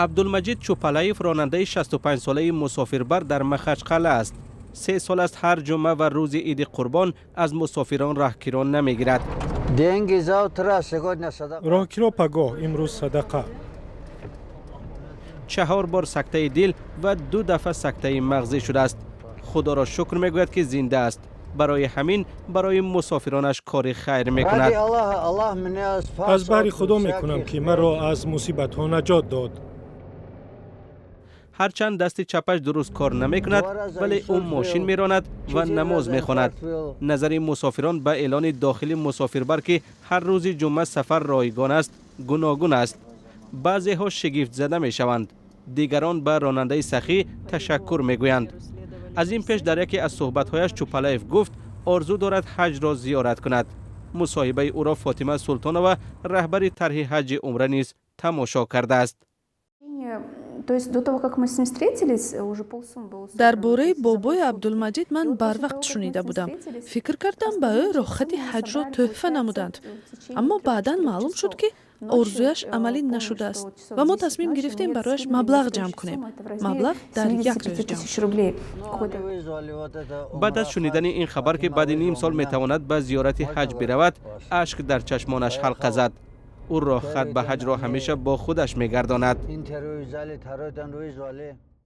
Абдулмаҷид Чупалаев ронандаи 65-солаи мусофирбар дар Махачқалъа аст. 3 сол аст, ҳар ҷумъа ва рӯзи Иди Қурбон аз мусофирон роҳкиро намегирад. Деньги завтра, сегодня садақа. Роҳкиро пагоҳ, имрӯз садақа. Чаҳор бор сактаи дил ва ду дафъа сактаи мағзӣ шудааст. Худоро шукр мегӯяд, ки зинда аст. Барои ҳамин барои мусофиронаш кори хайр мекунад. Ради Аллаха, Аллах меня спас. Аз баҳри Худо мекунам, ки маро аз мусибатҳо наҷот дод. Ҳарчанд дасти чапаш дуруст кор намекунад, вале ӯ мошин меронад ва намоз мехонад. Назари мусофирон ба эълони дохили мусофирбар, ки ҳар рӯзи ҷумъа сафар ройгон аст, гуногун аст. Баъзеҳо шигифтзада мешаванд, дигарон ба ронандаи сахӣ ташаккур мегӯянд. Аз ин пеш дар яке аз суҳбатҳояш Чупалаев гуфт, орзу дорад ҳаҷро зиёрат кунад. Мусоҳибаи ӯро Фотима Султонова, раҳбари тарҳи ҳаҷи умра, низ тамошо кардааст. То есть до того, как мы с ним встретились, уже полсуммы было. Дар бораи бобои Абдулмаҷид ман барвақт шунида будам. Фикр кардам, ба ӯ роҳхати ҳаҷро тӯҳфа намуданд, аммо баъдан маълум шуд, ки орзуяш амалӣ нашудааст, ва мо тасмим гирифтем барояш маблағ ҷамъ кунем. Маблағ дар як рӯз ҷамъ шуд. Баъд аз шунидани ин хабар, ки баъди ним сол метавонад ба зиёрати ҳаҷ биравад, ашк дар чашмонаш ҳалқа зад. Ӯ роҳхат ба ҳаҷро ҳамеша бо худаш мегардонад. Интервью взяли, второй день вызвали.